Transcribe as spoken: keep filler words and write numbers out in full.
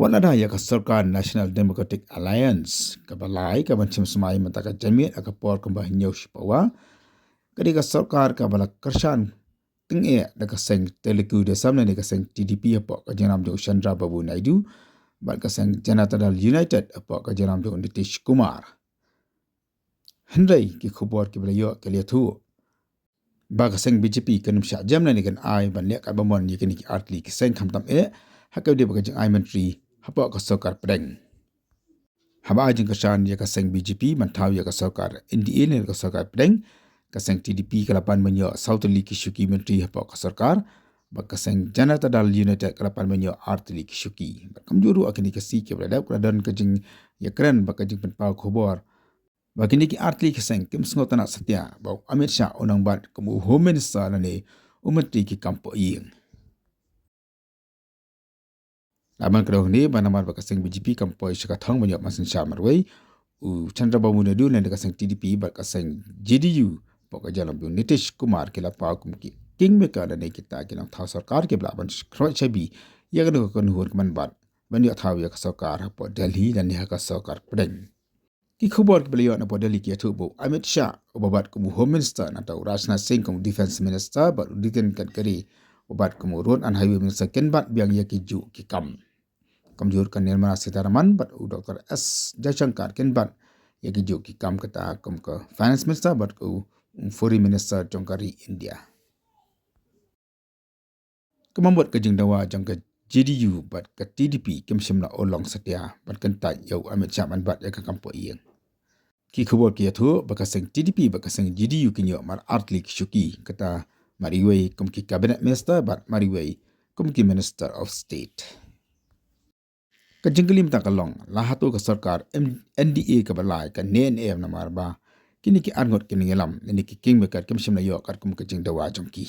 Wat lada ïa ka sorkar National Democratic Alliance kaba lai ka ban shim smai mynta ka janmiet ha ka por kumba hynñiew shipawa, ka dei ka sorkar kaba la kyrshan tyngeh da ka seng Telugu Desam lane ka seng T D P hapoh ka jingrwai jong u Chandrababu Naidu bad ka seng Janata Dal United hapoh ka jingrwai jong u Nitish Kumar. Hynrei ki khubor kiba la ïoh ki la ïathuh ba ka seng B J P kan ym shah jem lane kan ai ban leh katba mon ïa kine ki artylli ki seng khamtam eh ha kaba ïadei bad ka jingai myntri hapoh ka sorkar pdeng. Haba ai jingkyrshan ïa ka seng B J P ban thaw ïa ka sorkar N D A ne ka sorkar pdeng, ka seng T D P ka la pan ban ïoh saw tylli ki shuki myntri hapoh ka sorkar, bad ka seng Janata Dal United ka la pan ban ïoh ar tylli ki shuki. Bad kumjuh ruh ha kine ki sngi kiba la dep ka la don ka jingïakren bad ka jingpynpaw khubor ba kine ki artylli ki seng kim sngewtynnat satia ba u Amit Shah u nang bat kum u Home Minister lane u Myntri ki kam poh ïing. Namar ka dei hangne ba namar ba ka seng B J P kam poi sha ka thong ban ïoh ban synshar marwei, u Chandrababu Naidu lane ka seng T D P bad ka seng J D U hapoh ka jingrwai jong u Nitish Kumar ki la paw kum ki kingmaker lane kita ki nongthaw sorkar kiba lah ban khroi shabi ïa kano kano ka kynhun ka manbat ban ïoh thaw ïa ka sorkar hapoh Delhi lane ha ka sorkar pdeng. Ki khubor kiba la ïoh napoh Delhi ki ïathuh ba u Amit Shah uba bat kum u Home Minister, nangta u Rajnath Singh kum u Defence Minister bad u Nitin Gadkari uba bat kum u Road and Highway Minister kin bat biang ïa kijuh ki kam. Kumjuh ruh ka Nirmala Sitharaman bad u Doctor S Jaishankar kin bat ïa kijuh ki kam kata kum ka Finance Minister bad u Foreign Minister jong ka ri India. Ka mambut ka jingdawa jong ka J D U bad ka T D P kim shym la urlong satia ban kyntait ïa u Amit Shah ban bat ïa ka kam poh ïing. Ki khubor ki ïathuh ba ka seng T D P bad ka seng J D U kin ïoh mar artylli ki shuki, kata mar iwei kum ki cabinet minister bad mar iwei kum ki minister of state. Ka jingkylli mynta ka long, la hato ka sorkar M-, N D A kaba lai kan ne ne em namar ba kine ki arngut ki nongïalam lane ki kingmaker kim shym la ïoh katkum ka jingdawa jong ki.